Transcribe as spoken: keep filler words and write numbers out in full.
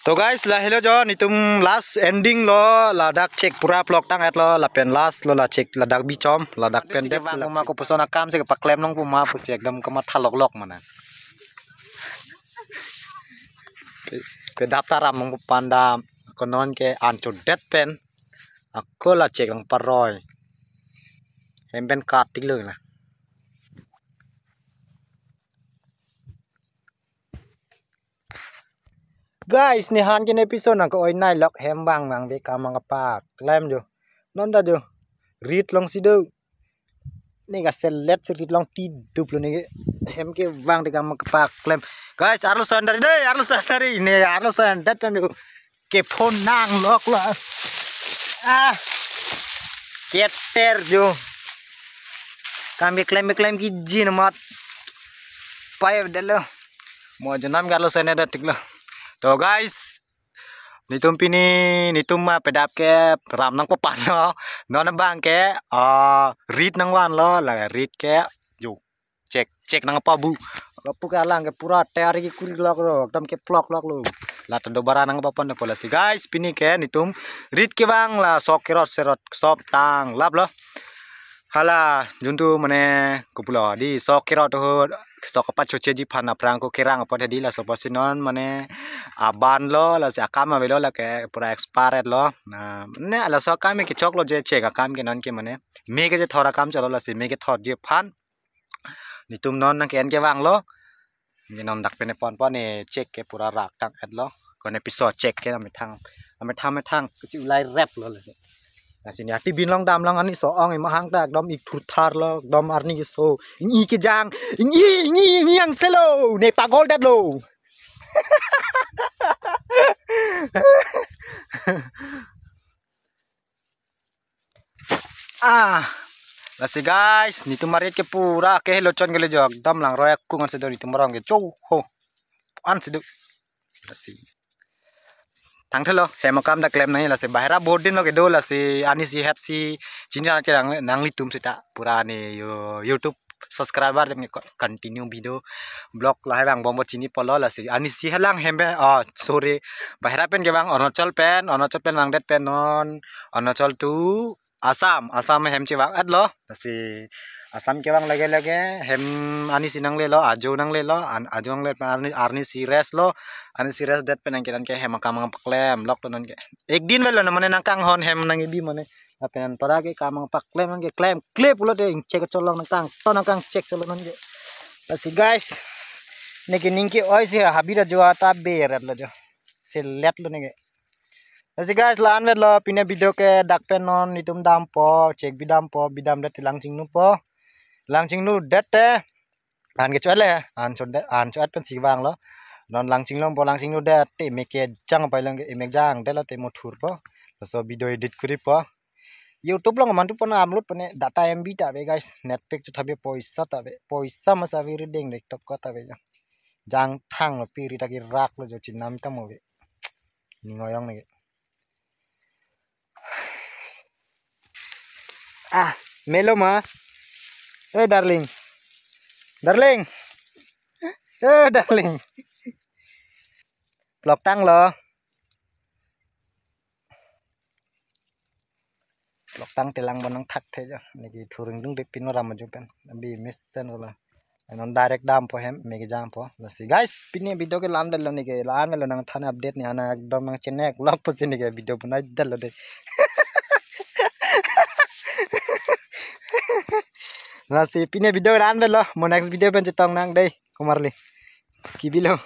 So guys, lahelo jo netum last ending lo, ladak chek pura plok tang-et lo, lapen last lo la chek ladak bichom, ladak pen dep vang la puma kopuson akam si paklem long puma pusi ekdom kamatha loklok mana. Kedap taram mong pandam konon ke ancho det pen. Ako la chek lang paroi. Hem pen kat tik lo la. Guys, ne han ke ne piso nang ko-oi nai lok hem vang vang ve kam mang kapaklem jo. Non ta jo. Rit long si do. Ne ka selet si rit long ti dup lo ne ke. Hem ke vang de kam mang kapaklem. Guys, arlo son dari dei, arlo son dari. Ne arlo son dat pen jo. Ke phone nang lok lo. Ah. Keter jo. Kam keklem keklem kiji namat. Pai delo. Mo jonam galo sene datik lo. To guys, netum pini netum ma pedap ke ram nang papan lo. Non abang ke ah, rit nang van lo, la rit ke jo. Chek chek nang pabu. Kapu ke alang ke pura tayari ke kuri lok lo, ekdom ke plok lok lo. Lata dobara nang papan lo pola si guys, pini ke netum rit ke vang la sok kerot serot sop tang lap lo. Hala juntu mane kupulo di sok kerot ho sok apa choche ji phan aphrang ko kerang apa di laso pasi non mane aban lo lasi akam avelo lake pura expired lo. Na ne laso akam ke chok lo je chek akam ke non ke mane me ke je thor akam chalo lasi me ke thor je phan. Netum non nang ke en ke vang lo. Ngi non dak pene pon pon ne chek ke pura rak tang-et lo. Kone piso chek ke amethang. Amethang amethang kecil ulai rep lo lasi. Lasi ne ati bin long dam long ani so ong ima hang ta ekdom ik thur thar lo ekdom arni ke so. Ingi ke jang. Ingi ingi ingi yang selo. Ne pagol dat lo. Ah, lasi guys, netum marit ke pura ke helo chon ke le jok dam lang roi akung an sedo netum rong ke cho ho an sedo. Lasi thang thelo hem akam da klem nai lasi bahera board din lo ke do lasi ani si het si chini ke nang nang netum sita pura ne yo YouTube subscriber dem ke continue video blog lahai vang bombo chini polo lasi ani si helang hem be ah sorry bahera pen ke vang Arunachal pen Arunachal pen vang det pen non Arunachal to Assam Assam hem che vang-et lo lasi Assam ke vang lage lage hem ani si nang le lo ajo nang le lo an ajo nang le pen arni arni si rest lo ani si rest det pen nang ke nang ke hem akam ang paklem lok to nang ke ek din velo na mane nang kanghon hem nang ibi mane lapen para ke kam ang paklem nang ke klem klep ulo te ingchek cholong nang kang to nang kang chek cholong nang ke. Lasi guys, ne ke ning ke oi si habira jo ata beret lo jo. Selet lo ne ke. Lasi guys, la-an vet lo pine video ke dak pen non netum dampo, chek bidampo, bidam det lang chingnu po. Lang chingnu det te. An ke cho-et le, an cho-et, an cho-et pen si vang lo. Non lang chinglong po lang chingnu det te me ke jang pai lang ke me jang det lo te mo thur po. Laso video edit kuri po. YouTube long mantu pon upload pone data M B ta ve guys. Net pack chu thabe poisa ta ve. Poisa masa viri deng dek tok ko ta ve jo. Jang thang lo piri ta ki rak lo jo chinam ta mo ve. Ning oyong ne ke. Ah, melo ma. Eh darling. Darling. Eh darling. Plok tang lo. Plok tang telang bonang thak the jo. Niki thuring dung de pino ram jo pen. Abi mesen lo. Non direct dampo hem me ke jangpo. Lasi guys, pine video ke la-an vet lo ne ke la-an vet lo nang than update ne ana ekdom nang chenek lok pusi ne ke video bunai det lo de. Lasi pine video la-an vet lo. Mo next video pen chetong nang dei. Kumarli. Kibilo.